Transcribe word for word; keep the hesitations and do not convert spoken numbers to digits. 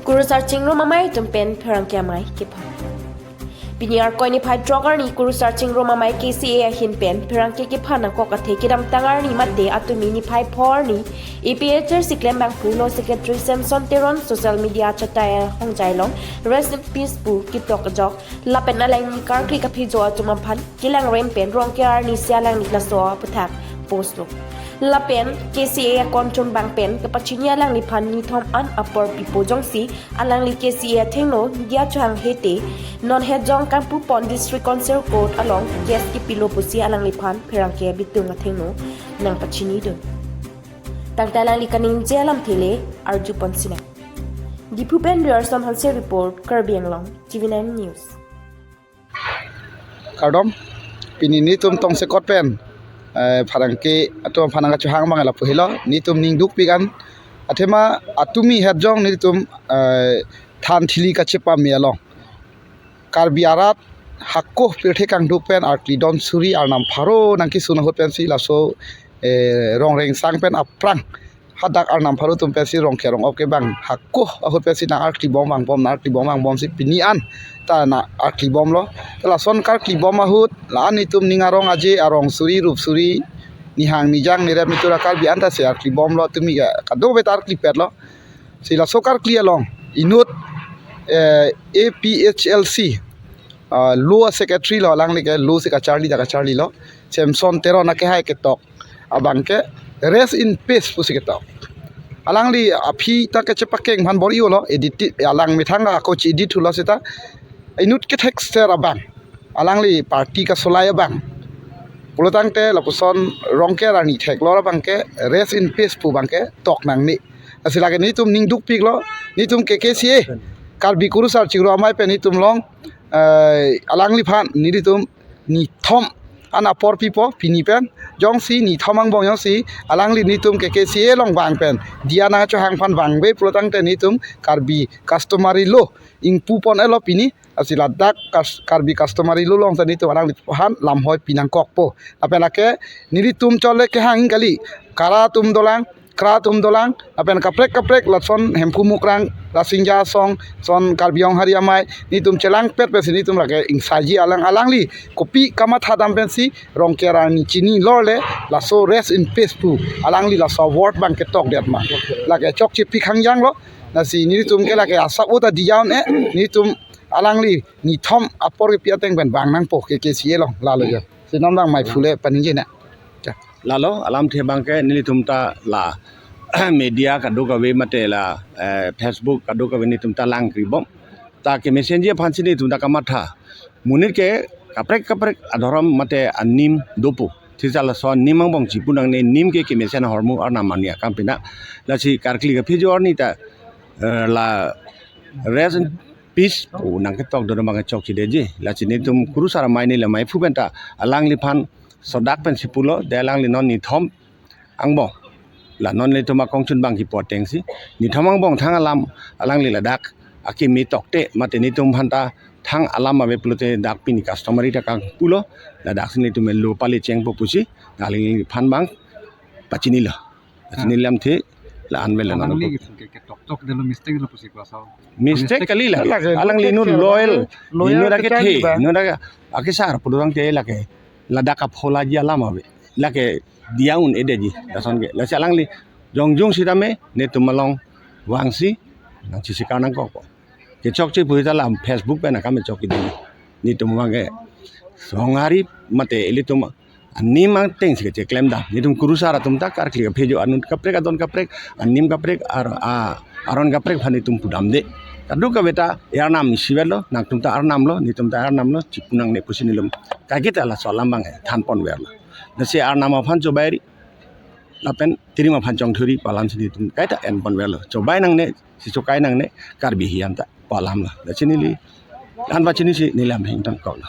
Kurusar Chingrum amei atum pen pherangke amei kephan. Pini Arkoi niphai throk arni Kurusar Chingrum amei K C A ahin pen pherangke kephan nangkok athe kedamtang arni mate atumi niphai pho arni A P H L C klembangpo Law Secretary Samson Teron social media achatai ahongjai along rest in peace pu ketok ajok lapen alangli karkli kaphojo atum aphan kelangrem pen Rongker arnisi alangli laso aputhak postlo. Lapen K C A akonchun abang pen kapachini alangliphan nithom an apor pipo jongsi alangli K C A athengno media chohang hete non hetjong kangpu pon District Council Court along case kepilo pusi alangliphan pherangke bitung athengno nangpachinidun. Tangte alangli kaningje alamthe le arjupon sinang. Diphu pen Riyarson Hanse report, Karbi Anglong, T V nine News. Kardom, pini nelitum tongsekot pen, eh, pherangke atum aphan nangkachohang abang lapu helo, nelitum ning dukpik an, athema atumi hetjong nelitum, eh, than thili kachepame along. Karbi arat hako pirthe kangduk pen arkli don suri arnam pharo nangkesun ahut pensi laso, eh, Rongrengsang pen aphrang hadak arnam pharo atum pensi Rongker Rong-op ke bang hako ahut pensi nang-arkli bom vangbom, nang-arkli bom vangbomsi pini an ta nang-arkli bomlo. Ta lason karkli bom ahut la-an nelitum ning arong aje arong suri rup suri nihang nijang nirep nitur a-Karbi an ta si arkli bomlo, tumi ke kadokave ta arklipetlo. Si laso karkli along inut, eh, A P H L C, ah, Law Secretary lo, alangli ke Law si kacharli ta kacharlilo, Samson Teron akehai ketok abang ke rest in peace pusi ketok. Alangli aphi ta kechepakeng aphan bor-ilo, edit, alang methang ako chi-edit thulo seta inut kethekser abang alangli party kasolai abang pulotangte lapuson Rongker arni theklor abang ke rest in peace pu abang ketok nangne. Lasi lake nelitum ning dukpiklo, nelitum K K C A, Karbi Kurusar Chingrum amei pen nelitum along, eh, alangliphan nelitum nithom an apor pipo pini pen, jongsi nithom angbong jongsi alangli nelitum K K C A along vang pen diya nangchohang aphan vangve pulotangte nelitum Karbi customary law ingpu pon-etlo pini, lasi ladak kas-, Karbi customary law along ta nelitum alangliphan lamhoi pinangkokpo. Lapen lake nelitum chole kehang kali, kara atum dolang, kra atum dolang, lapen kaprek kaprek lason Hemphu Mukrang, Lasingja Asong, son Karbi Anglong hari amei, nelitum chelangpet pensi nelitum lake ingsaji alang alangli kopi kamatha dam pensi Rongker arni chinilor le laso rest in peace pu alangli laso word abang ketokdet ma. Lake chokche pik hangjanglo, lasi nelitum ke lake asap uta diya un-e, nelitum alangli nithom apor kepi ateng pen vang nangpo K K C A along, lalo jo. Si non abang mei phule paningje na. Ja. Lalo alamthe abang ke nelitum ta la media kadokave mate la, eh, Facebook kadokave nelitum ta langkribom. Ta kemesen ji aphansi nelitum ta kamatha. Monit ke kaprek kaprek adhorom mate anim dopo. Thisa laso anim angbong chipu nangne, nim ke kemesen ahormu arnam arni akam pina. Lasi karkli kaphojo arni ta, eh, la rest in peace pu nangketok dodom abang chokchedetji. Lasi nelitum Kurusar amei neli amei phu pen ta alangliphan sodak pensi pulo, de alangli non nithom angbong, la non nelitum akongchun abang kipu atengsi nithom angbong thang alam alangli ladak akimi tokte mate nelitum aphan ta thang alam ave pulote dak pini customary ta kangpulo, ladaksi nelitum elo pale chengpo pusi alangliphan abang pachinilo. Pachini lamthe la-an ave la non. Alangli ke, ke, ketoktok detlo, mistake lo pusi klasa. Mistake kali la. Lake, alangli inut loyal, loyal, loyal inut ake kecharli the, ba. Inut ake, akesar pulotangte lake ladak apholaji alam ave. Lake diya un-edetji, lason ke. Lasi alangli jongjung sitame nelitum along vangsi nangchisikar nangkokpo. Kechokche pu ta la Facebook pen akam chokche di. Nelitum abang ke songhari mate ilitum anim atengsi kecheklem dam. Nelitum Kurusar atum ta karkli kaphojo anut kaprek adon kaprek anim kaprek ar-, a-, aron kaprek aphan nelitum pudamde. Kadokave ta arnam isi avelo, nangtum ta arnamlo, nelitum ta arnamlo, chipu nangne pusi nelitum kaiketa laso alam abang than ponverlo. Lasi arnam aphan chobairi lapen tirim aphan chongthuri pu alamsi nelitum kaita en ponverlo. Chobai nangne, si chokai nangne, Karbi hiam ta pu alamlo. Lasi neli an pachinisi neli lam hingtang koklo.